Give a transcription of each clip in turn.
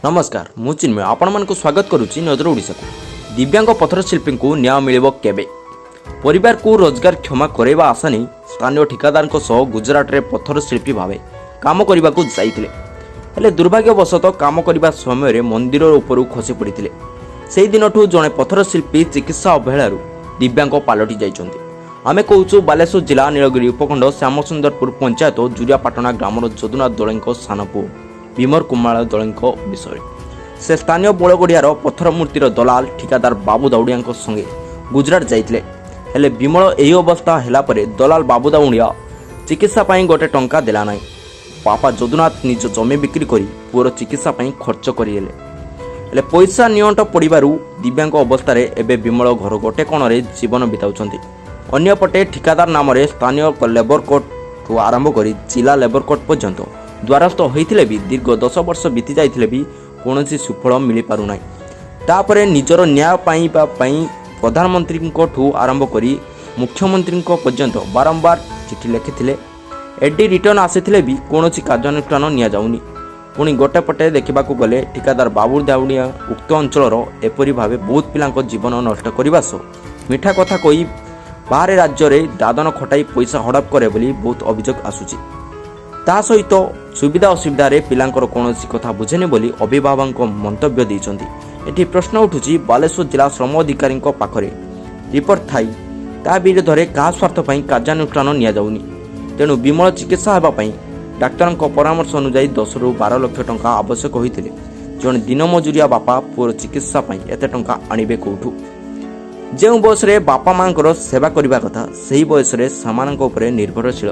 ନମସ୍କାର, ମୁଁ ଚିନ୍ମୟ, ଆପଣମାନଙ୍କୁ ସ୍ୱାଗତ କରୁଛି ନଜର ଓଡ଼ିଶାକୁ। ଦିବ୍ୟାଙ୍ଗ ପଥର ଶିଳ୍ପୀଙ୍କୁ ନ୍ୟାୟ ମିଳିବ କେବେ? ପରିବାରକୁ ରୋଜଗାର କ୍ଷମ କରାଇବା ଆଶା ନେଇ ସ୍ଥାନୀୟ ଠିକାଦାରଙ୍କ ସହ ଗୁଜରାଟରେ ପଥର ଶିଳ୍ପୀ ଭାବେ କାମ କରିବାକୁ ଯାଇଥିଲେ। ହେଲେ ଦୁର୍ଭାଗ୍ୟବଶତଃ କାମ କରିବା ସମୟରେ ମନ୍ଦିର ଉପରୁ ଖସି ପଡ଼ିଥିଲେ। ସେହି ଦିନଠୁ ଜଣେ ପଥର ଶିଳ୍ପୀ ଚିକିତ୍ସା ଅବହେଳାରୁ ଦିବ୍ୟାଙ୍ଗ ପାଲଟି ଯାଇଛନ୍ତି। ଆମେ କହୁଛୁ ବାଲେଶ୍ୱର ଜିଲ୍ଲା ନୀଳଗିରି ଉପଖଣ୍ଡ ଶ୍ୟାମସୁନ୍ଦରପୁର ପଞ୍ଚାୟତ ଜୁରିଆପାଟଣା ଗ୍ରାମର ଯଦୁନାଥ ଦଳେଙ୍କ ସାନ ପୁଅ ବିମର କୁମାର ଦଳେଙ୍କ ବିଷୟରେ। ସେ ସ୍ଥାନୀୟ ବୋଳଗଡ଼ିଆର ପଥର ମୂର୍ତ୍ତିର ଦଲାଲ ଠିକାଦାର ବାବୁ ଦାଉଡ଼ିଆଙ୍କ ସଙ୍ଗେ ଗୁଜରାଟ ଯାଇଥିଲେ। ହେଲେ ବିମଳ ଏହି ଅବସ୍ଥା ହେଲା ପରେ ଦଲାଲ ବାବୁ ଦାଉଡ଼ିଆ ଚିକିତ୍ସା ପାଇଁ ଗୋଟେ ଟଙ୍କା ଦେଲା ନାହିଁ। ବାପା ଯଦୁନାଥ ନିଜ ଜମି ବିକ୍ରି କରି ପୁଅର ଚିକିତ୍ସା ପାଇଁ ଖର୍ଚ୍ଚ କରିଦେଲେ। ହେଲେ ପଇସା ନିଅଣ୍ଟ ପଡ଼ିବାରୁ ଦିବ୍ୟାଙ୍ଗ ଅବସ୍ଥାରେ ଏବେ ବିମଳ ଘର ଗୋଟେ କୋଣରେ ଜୀବନ ବିତାଉଛନ୍ତି। ଅନ୍ୟପଟେ ଠିକାଦାର ନାମରେ ସ୍ଥାନୀୟ ଲେବର କୋର୍ଟଠୁ ଆରମ୍ଭ କରି ଜିଲ୍ଲା ଲେବର କୋର୍ଟ ପର୍ଯ୍ୟନ୍ତ ଦ୍ୱାରସ୍ଥ ହୋଇଥିଲେ ବି, ଦୀର୍ଘ 10 ବର୍ଷ ବିତି ଯାଇଥିଲେ ବି କୌଣସି ସୁଫଳ ମିଳିପାରୁନାହିଁ। ତାପରେ ନିଜର ନ୍ୟାୟ ପାଇବା ପାଇଁ ପ୍ରଧାନମନ୍ତ୍ରୀଙ୍କଠୁ ଆରମ୍ଭ କରି ମୁଖ୍ୟମନ୍ତ୍ରୀଙ୍କ ପର୍ଯ୍ୟନ୍ତ ବାରମ୍ବାର ଚିଠି ଲେଖିଥିଲେ। ଏଡି ରିଟର୍ଣ୍ଣ ଆସିଥିଲେ ବି କୌଣସି କାର୍ଯ୍ୟାନୁଷ୍ଠାନ ନିଆଯାଉନି। ପୁଣି ଗୋଟେ ପଟେ ଦେଖିବାକୁ ଗଲେ ଠିକାଦାର ବାବୁ ଦାଉଡ଼ିଆ ଉକ୍ତ ଅଞ୍ଚଳର ଏପରି ଭାବେ ବହୁତ ପିଲାଙ୍କ ଜୀବନ ନଷ୍ଟ କରିବା ସହ ମିଠା କଥା କହି ବାହାରେ ରାଜ୍ୟରେ ଦାଦନ ଖଟାଇ ପଇସା ହଡ଼ପ କରେ ବୋଲି ବହୁତ ଅଭିଯୋଗ ଆସୁଛି। ତା ସହିତ ସୁବିଧା ଅସୁବିଧାରେ ପିଲାଙ୍କର କୌଣସି କଥା ବୁଝେନି ବୋଲି ଅଭିଭାବକଙ୍କ ମନ୍ତବ୍ୟ ଦେଇଛନ୍ତି। ଏଠି ପ୍ରଶ୍ନ ଉଠୁଛି, ବାଲେଶ୍ୱର ଜିଲ୍ଲା ଶ୍ରମ ଅଧିକାରୀଙ୍କ ପାଖରେ ରିପୋର୍ଟ ଥାଇ ତା ବିରୋଧରେ କାହା ସ୍ୱାର୍ଥ ପାଇଁ କାର୍ଯ୍ୟାନୁଷ୍ଠାନ ନିଆଯାଉନି? ତେଣୁ ବିମଳ ଚିକିତ୍ସା ହେବା ପାଇଁ ଡାକ୍ତରଙ୍କ ପରାମର୍ଶ ଅନୁଯାୟୀ 10ରୁ 12 ଲକ୍ଷ ଟଙ୍କା ଆବଶ୍ୟକ ହୋଇଥିଲେ ଜଣେ ଦିନ ମଜୁରିଆ ବାପା ପୁଅର ଚିକିତ୍ସା ପାଇଁ ଏତେ ଟଙ୍କା ଆଣିବେ କେଉଁଠୁ? ଯେଉଁ ବୟସରେ ବାପା ମାଆଙ୍କର ସେବା କରିବା କଥା, ସେହି ବୟସରେ ସେମାନଙ୍କ ଉପରେ ନିର୍ଭରଶୀଳ,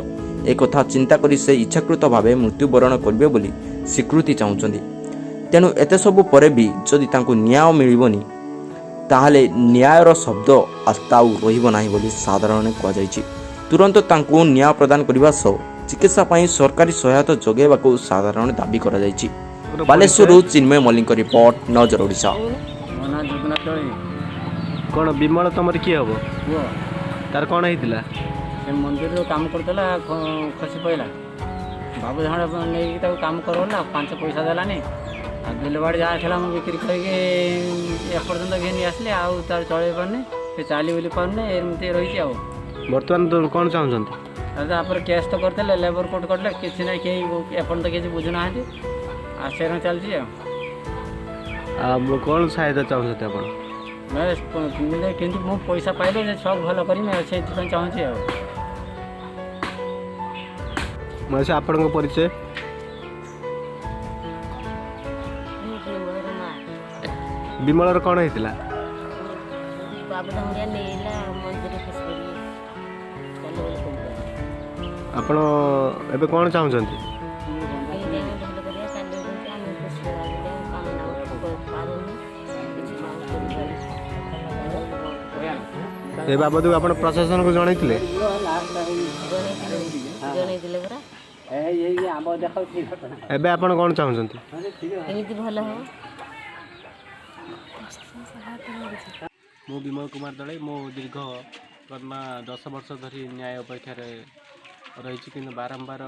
ଏକଥା ଚିନ୍ତା କରି ସେ ଇଚ୍ଛାକୃତ ଭାବେ ମୃତ୍ୟୁବରଣ କରିବେ ବୋଲି ସ୍ୱୀକୃତି ଚାହୁଁଛନ୍ତି। ତେଣୁ ଏତେ ସବୁ ପରେ ବି ଯଦି ତାଙ୍କୁ ନ୍ୟାୟ ମିଳିବନି, ତାହେଲେ ନ୍ୟାୟର ଶବ୍ଦ ଆସ୍ଥା ଆଉ ରହିବ ନାହିଁ ବୋଲି ସାଧାରଣରେ କୁହାଯାଇଛି। ତୁରନ୍ତ ତାଙ୍କୁ ନ୍ୟାୟ ପ୍ରଦାନ କରିବା ସହ ଚିକିତ୍ସା ପାଇଁ ସରକାରୀ ସହାୟତା ଯୋଗାଇବାକୁ ସାଧାରଣରେ ଦାବି କରାଯାଇଛି। ବାଲେଶ୍ୱରରୁ ଚିନ୍ମୟ ମଲ୍ଲିକଙ୍କ ରିପୋର୍ଟ, ନଜର ଓଡ଼ିଶା। ମୋ ନାଁ ଯଦୁନାଥ ଦଳେଇ। କ'ଣ ବିମଳ ତମର କିଏ ହବ? ପୁଅ। ତାର କ'ଣ ହେଇଥିଲା? ସେ ମନ୍ଦିରରୁ କାମ କରୁଥିଲା, ଖସି ପଡ଼ିଲା। ବାବୁ ଧାଣ ନେଇକି ତାକୁ କାମ କରଉଲା, ପାଞ୍ଚ ପଇସା ଦେଲାନି। ଆଉ ବିଲବାଡ଼ି ଯାହା ଥିଲା ମୁଁ ବିକ୍ରି କରିକି ଏପର୍ଯ୍ୟନ୍ତ ଘେନି ଆସିଲି। ଆଉ ତାର ଚଳେଇ ପାରୁନି, ସେ ଚାଲି ବୁଲି ପାରୁନି, ଏମିତି ରହିଛି ଆଉ। ବର୍ତ୍ତମାନ ତ କ'ଣ ଚାହୁଁଛନ୍ତି? ଆଉ ତାପରେ କେସ୍ ତ କରିଥିଲେ, ଲେବର କୋର୍ଟ କରିଲେ, କିଛି ନାହିଁ। କେହି ଏପର୍ଯ୍ୟନ୍ତ କିଛି ବୁଝୁନାହାନ୍ତି। ଆଉ ସେରକମ ଚାଲିଛି ଆଉ। ଆଉ କ'ଣ ସହାୟତା ଚାହୁଁଛନ୍ତି ଆପଣ? ମିଳେ, କିନ୍ତୁ ମୁଁ ପଇସା ପାଇଲେ ସେ ଛୁଆକୁ ଭଲ କରିବି ଆଉ, ସେଇଥିପାଇଁ ଚାହୁଁଛି ଆଉ। ମାଉସୀ, ଆପଣଙ୍କ ପରିଚୟ? ମୁଁ ବିମଳର ମା। ବିମଳର କ'ଣ ହେଇଥିଲା? ବାବୁ ଦାଉଡ଼ିଆ ନେଇଲା, ମନ୍ଦିର ଖସି ପଡ଼ିଲି, ଚାଲି ବୁଲି କରିପାରିଲି। ଆପଣ ଏବେ କ'ଣ ଚାହୁଁଛନ୍ତି? କେମିତି ଆମେ ଭଲ କରିବା, ଚାଲି ବୁଲନ୍ତି, ଆମେ ଖୁସି ହେବା ବୋଲି। ଆମେ କାମ ଦାମ ପାରୁନୁ, କିଛି କାମ କରିପାରୁନୁ। ଏ ବାବଦକୁ ଆପଣ ପ୍ରଶାସନକୁ ଜଣେଇଥିଲେ? ଜଣେଇଥିଲେ ପରା। ଏବେ ଆପଣ କ'ଣ ଚାହୁଁଛନ୍ତି? କେମିତି ଭଲ ହେବ। ମୁଁ ବିମଳ କୁମାର ଦଳେଇ। ମୁଁ ଦୀର୍ଘ କର୍ମା 10 ବର୍ଷ ଧରି ନ୍ୟାୟ ଅପେକ୍ଷାରେ ରହିଛି। କିନ୍ତୁ ବାରମ୍ବାର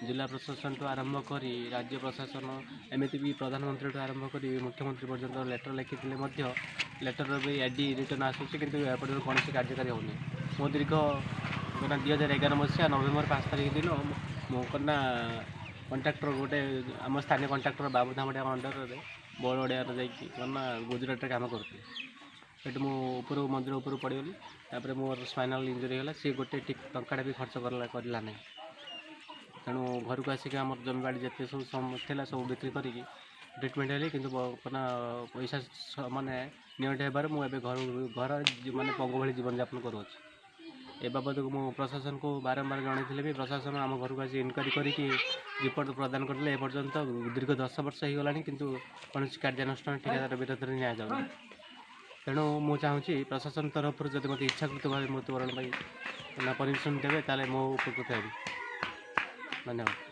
ଜିଲ୍ଲା ପ୍ରଶାସନଠୁ ଆରମ୍ଭ କରି ରାଜ୍ୟ ପ୍ରଶାସନ, ଏମିତି ବି ପ୍ରଧାନମନ୍ତ୍ରୀଠୁ ଆରମ୍ଭ କରି ମୁଖ୍ୟମନ୍ତ୍ରୀ ପର୍ଯ୍ୟନ୍ତ ଲେଟର୍ ଲେଖିଥିଲେ ମଧ୍ୟ ଲେଟର୍ର ବି ଏଡି ରିଟର୍ଣ୍ଣ ଆସୁଛି, କିନ୍ତୁ ଏପର୍ଯ୍ୟନ୍ତ କୌଣସି କାର୍ଯ୍ୟକାରୀ ହେଉନି। ମୁଁ ଦୀର୍ଘ 2011 ମସିହା ନଭେମ୍ବର 5 ତାରିଖ ଦିନ ମୁଁ କ'ଣ ନା କଣ୍ଟ୍ରାକ୍ଟର ଗୋଟେ, ଆମ ସ୍ଥାନୀୟ କଣ୍ଟ୍ରାକ୍ଟର ବାବୁ ଧାମଡ଼ିଆ ଅଣ୍ଡରରେ ବଡ଼ଡ଼ିଆରେ ଯାଇକି କ'ଣ ନା ଗୁଜୁରାଟରେ କାମ କରୁଥିଲି। ସେଠି ମୁଁ ଉପରୁ, ମନ୍ଦିର ଉପରୁ ପଡ଼ିଗଲି। ତାପରେ ମୋର ସ୍ପାଇନାଲ୍ ଇଞ୍ଜୁରି ହେଇଗଲା। ସିଏ ଗୋଟେ ଟଙ୍କାଟା ବି ଖର୍ଚ୍ଚ କରିଲା ନାହିଁ। ତେଣୁ ଘରକୁ ଆସିକି ଆମର ଜମିବାଡ଼ି ଯେତେ ସବୁ ଥିଲା, ସବୁ ବିକ୍ରି କରିକି ଟ୍ରିଟମେଣ୍ଟ ହେଲି। କିନ୍ତୁ ନା ପଇସା ମାନେ ନିଅଣ୍ଟ ହେବାରୁ ମୁଁ ଏବେ ଘରୁ ଘର ମାନେ ପଙ୍ଗୁ ଭଳି ଜୀବନଯାପନ କରୁଅଛି। ଏ ବାବଦକୁ ମୁଁ ପ୍ରଶାସନକୁ ବାରମ୍ବାର ଜଣାଇଥିଲେ ବି ପ୍ରଶାସନ ଆମ ଘରକୁ ଆସି ଇନକ୍ୱାରି କରିକି ରିପୋର୍ଟ ପ୍ରଦାନ କରିଥିଲେ। ଏପର୍ଯ୍ୟନ୍ତ ଦୀର୍ଘ 10 ବର୍ଷ ହେଇଗଲାଣି, କିନ୍ତୁ କୌଣସି କାର୍ଯ୍ୟାନୁଷ୍ଠାନ ଠିକାଦାର ବିରୋଧରେ ନିଆଯାଉନି। ତେଣୁ ମୁଁ ଚାହୁଁଛି, ପ୍ରଶାସନ ତରଫରୁ ଯଦି ମୋତେ ଇଚ୍ଛାକୃତ ଭାବେ ମୃତ୍ୟୁବରଣ ପାଇଁ ନା ପରମିସନ୍ ଦେବେ, ତାହେଲେ ମୁଁ ଉପକୃତ ହେବି। ଧନ୍ୟବାଦ।